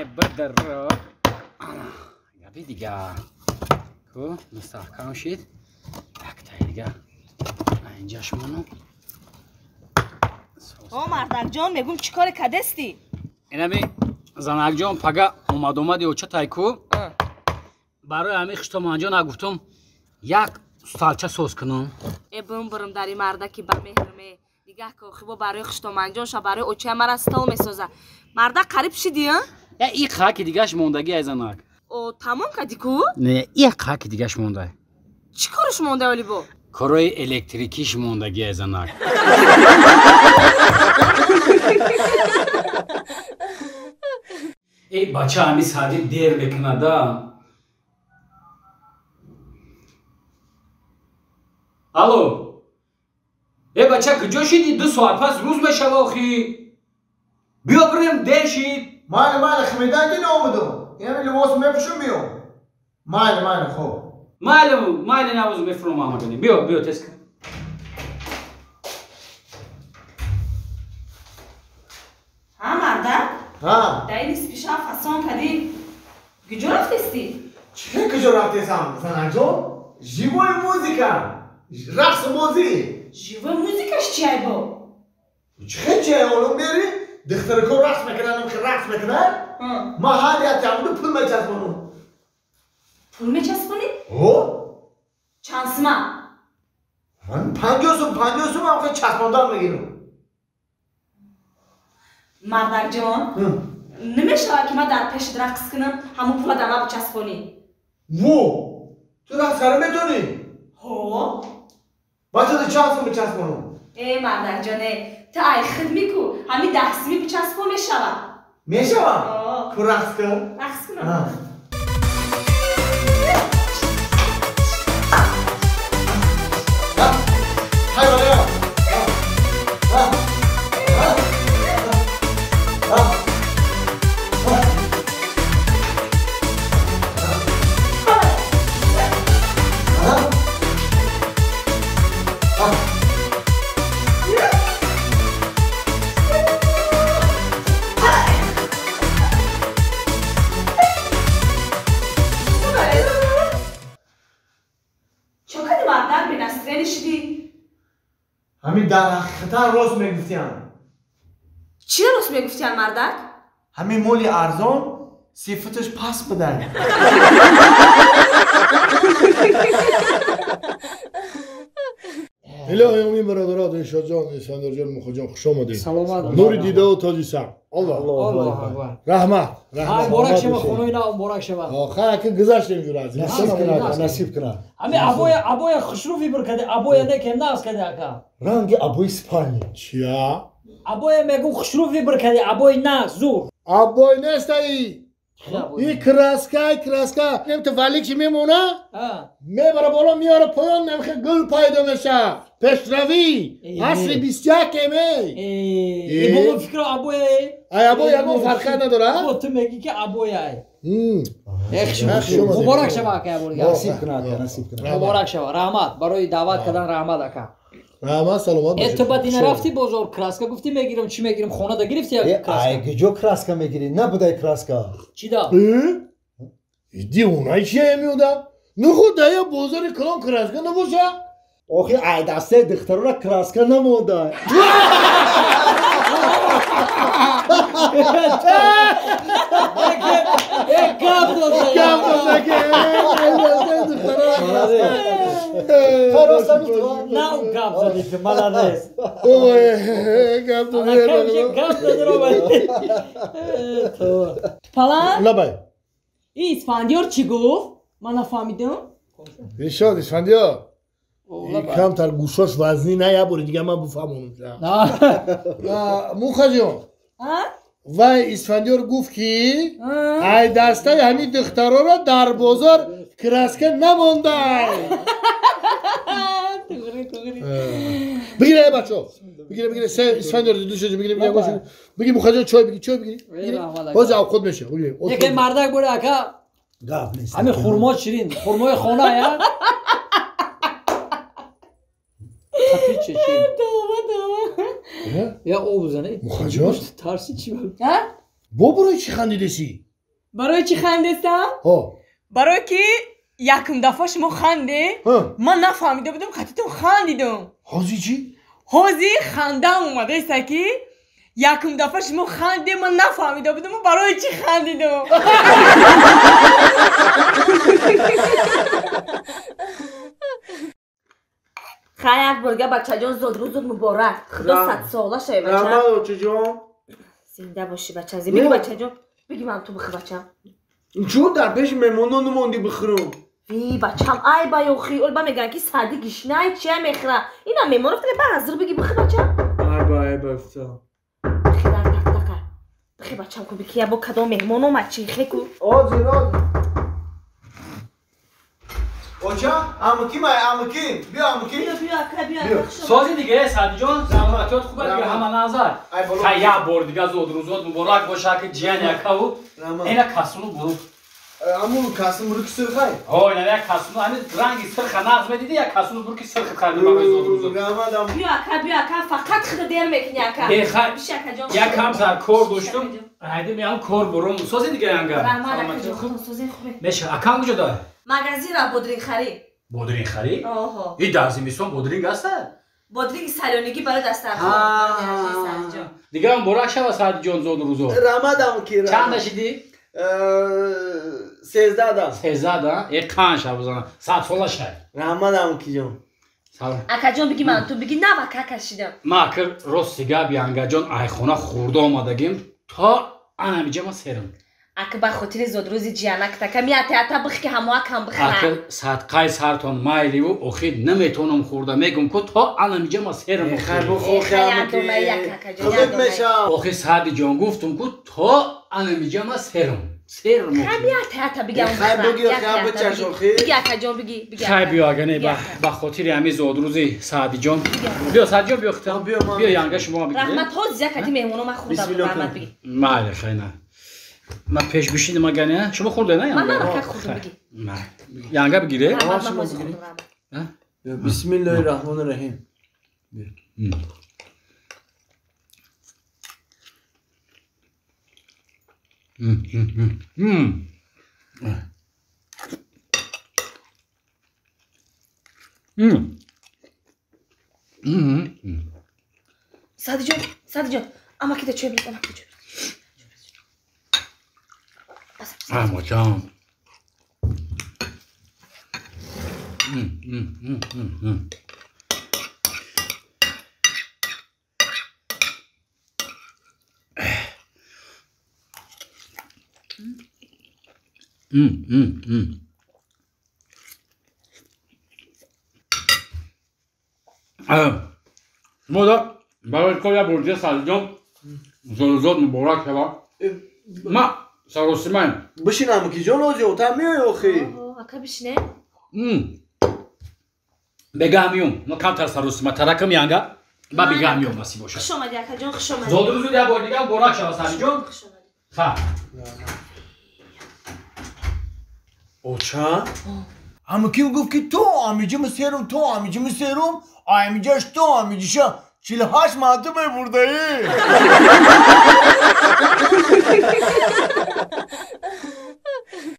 Бадр. Габи дига. Ку мустаҳкам шид. Яктай дига. Инҷаш мону. О мардакҷон, мегум чӣ коре кадести? Инами занакҷон пага омад-омади оча тайку. Барои ҳамин хиштоманҷон гуфтум як сталча соз кунам. Э бумбурум дари мардаки ба меҳрме. Нигаҳ ко хибо барои хиштоманҷон ша барои оча мара стол месоза. Мардак қариб шиди, а? Я и хаки дигаш мондаги ай занак. О тамом кади ку? Не, и хаки дигаш мондай. Чӣ корш монда оли бо? Корои электрикиш мондаги ай занак. Эй бача ҳами сади дер мекунада. Алло. Э бача куҷо шиди? 2 соат пас рӯз мешава охи. Биё бирем дер шид. Майли, майли, хмедан ки наомадум. Инами либос мепӯшум биём. Майли, майли, хоб. Майли, майли навоз мефурум амагани. Биё, биё тез кун. Ҳа мардак? Ҳа. Дар ин спиша фасон кадӣ. Куҷо рафтести? Чӣ куҷо рафтесам, занакҷон? Живой музыка. Рақс бозӣ. Живой музыкаш чи ай бо? Чӣ чи ай олум бери? Духтарако рақс мекунанд, рақс мекунанд. Ман ҳар як тамду пул мечаспонам. Пул мечаспонӣ? Ҳо. Чанд сима? Ман 50 сум, 50 сум ҳам хел часпондан мегирам. Мардакҷон, намешавад ки ман дар пешат рақс кунам, ҳамон пула дар ман бичаспонӣ? Во! Ту рақс карда метавонӣ? Ҳо. Бача чанд сум бичаспонам? Э мардакҷон, э ту ай худ мику, ҳамин 10 сими бичаспон мешавад. Мешавад? Ку рақс кун. Рақс кунам. Ҳамин дар ҳақиқатан рост мегуфтиям. Чӣ рост мегуфтиям, мардак? Ҳамин моли арзон сифаташ паст будай. Илоҳи омин бародаро, Дилшодҷон, Искандарҷон, Мухоҷон, хуш омадед. Саломат. Нури дидаву тоҷи сар. Аллоҳ. Аллоҳу акбар. Раҳмат, раҳмат. Муборак шава, хонаи нав муборак шава. Ха, ки гузаштем ҷура. Насиб кунад, насиб кунад. Ҳами абоя, абоя хушрӯ вибр каде, абоя неке нағз каде ака. Ранги абои спальни. Чия? Абоя мегум хушрӯ вибр каде, абои нағз, зур. Абой нестаи. И краска, краска. Нем ту валикши мемона? Мебара боло, меора поён, немхе гул пайдо меша. Пешравӣ. Асри 21 ме. Э, бобо фикро абоя. Ай абой ягон фарқият надора? Бо ту мегӣ ки абоя. Муборак шава ака яборга. Насиб кунад, насиб кунад. Муборак шава. Раҳмат барои даъват кардан, раҳмат ака. Раҳмат, саломат бошед. Э ту баъд ина рафти бозор, краска гуфти мегирам, чӣ мегирам, хона да гирифти як краска? Ай куҷо краска мегирӣ? Набудай краска. Чӣ да? Дивонаи чия меодам? Нуху дая бозори калон краска набоша? Охи ай дастаи духтарора краска намонда. Э гап дода. Гап дода ки ай дастаи духтарора краска. На гап зади ту, молодец. Ой, гап дода. Гап дода ромад. Палан? Лабай. И Исфандиёр чӣ гуфт? Ман нафаҳмидам. Ишод, Исфандиёр. Камтар гӯшош вазнӣ на як бори дига ман буфаҳмонам. Мухаҷон. Вай Исфандиёр гуфт ки ай дастаи ҳамин духтароро дар бозор краска намондай. Бигир ай бачо. Бигир, бигир, Исфандиёр душаҷо бигир, бигир, бигир Мухаҷон чой бигир, чой бигир. Боз авқот меша. Яке мардак буре ака. Гап нест. Ҳамин хурмо ширин, хурмои хона я. Капиче чи? Тоба, тоба. Я об зане. Мухаҷон? Тарси чи? Ҳа? Бо барои чӣ хандидесӣ? Барои чӣ хандестам? Барои ки якум дафъа шумо ханде, ман нафаҳмида будам, қатитон хандидам. Ҳозир чӣ? Ҳозир хандаам омадаеста ки якум дафъа шумо ханде, ман нафаҳмида будам, барои чӣ хандидам. Хай як борга бачаҷон зодрӯзот муборак. Худо садсола шавӣ бача. Раҳмат очаҷон. Зинда бошӣ бача. Биги бачаҷон. Биги ман ту бихӯр бачам. Чун дар пеши меҳмонон намондӣ бихӯрам? Ви бачам ай ба ёхи ол ба мегӯянд ки сарди гишнай чия мехӯра. Инам меҳмон рафта ба ҳазир биги бихӯр бачам. Ай ба ай ба фта. Бихӯр дар тақтақа. Бихӯр бачам ку бики я бо кадом меҳмон омад чи хе ку. Озир озир. Оча, амуким ай амуким. Биё амуким. Биё биё ака биё. Сози дига Садиҷон, саломатиёт хуб дига ҳама назар. Та як бор дига зодрӯзот муборак боша ки ҷиян якаву. Ина касуну бурук. Аму касум буруки сирхай? Ҳо, ина як касуну ҳамин ранги сирха нағз медиди, як касуну буруки сирха харидем барои зодрӯзот. Раҳмат аму. Биё ака, биё ака, фақат худа дер мекунӣ ака. Э хай. Биши акаҷон. Як кам сар кор доштум. Ҳайди меам кор бурум. Сози дига янга. Раҳмат акаҷон, худо сози хубе. Меша, акам куҷо дор? Магазинра бодринг харӣ. Бодринг харӣ? Оҳо. И дар зимистон бодринг аста? Бодринги салёнигӣ барои дастархон. Дига муборак шава Садиҷон зодрӯзо. Раҳмат амуки. Чанд шидӣ? 13 да. 13 да? Э қанд шав бизана. 100 сола шай. Раҳмат амукиҷон. Салом. Акаҷон биги ман ту биги нава кака шидам. Ма акр рости гап янгаҷон айхона хӯрда омадагим то анамиҷа ма серам. Ака ба хотири зодрӯзи ҷиянак така миятеата бих ки ҳамоакам бихӯра. Акр садқаи сартон майливу охир наметонам хӯрда мегум ку то анамиҷа ма серам. Охир Садиҷон гуфтум ку то анамиҷа ма серам. Серам. Хай биё агане ба хотири ҳамин зодрӯзи Садиҷон. Биё Садиҷон биё хитам. Биё янга шумо бигиред. Раҳмат ҳози якати меҳмоно ма хӯрда раҳмат биги. Майли хай на. Ма пеш бишинам агане. Шумо хӯрда на янга? Ман ака хӯрдам биги. Янга бигире? Бисмиллоҳир раҳмонир раҳим. Садиҷон, Садиҷон, амакида чой биред, амакида чой биред. Амоҷон. Мода барои кор як бор дига Садиҷон зодрӯзот муборак шава. Ма саросимаем. Бишин амукиҷон ози отам меои охи. Ака бишине. Бегаҳ миём. Ма камтар саросима таракам янга. Ба бегаҳ миём насиб бошад. Хуш омадӣ акаҷон, хуш омадӣ. Зодрӯзот як бор дига муборак шава Садиҷон. Хуш омадӣ. Ха. Оча? Амуким гуфт ки то амиҷими серум, то амиҷими серум, амиҷаш то амиҷиша 48 маъду мебурдаӣ.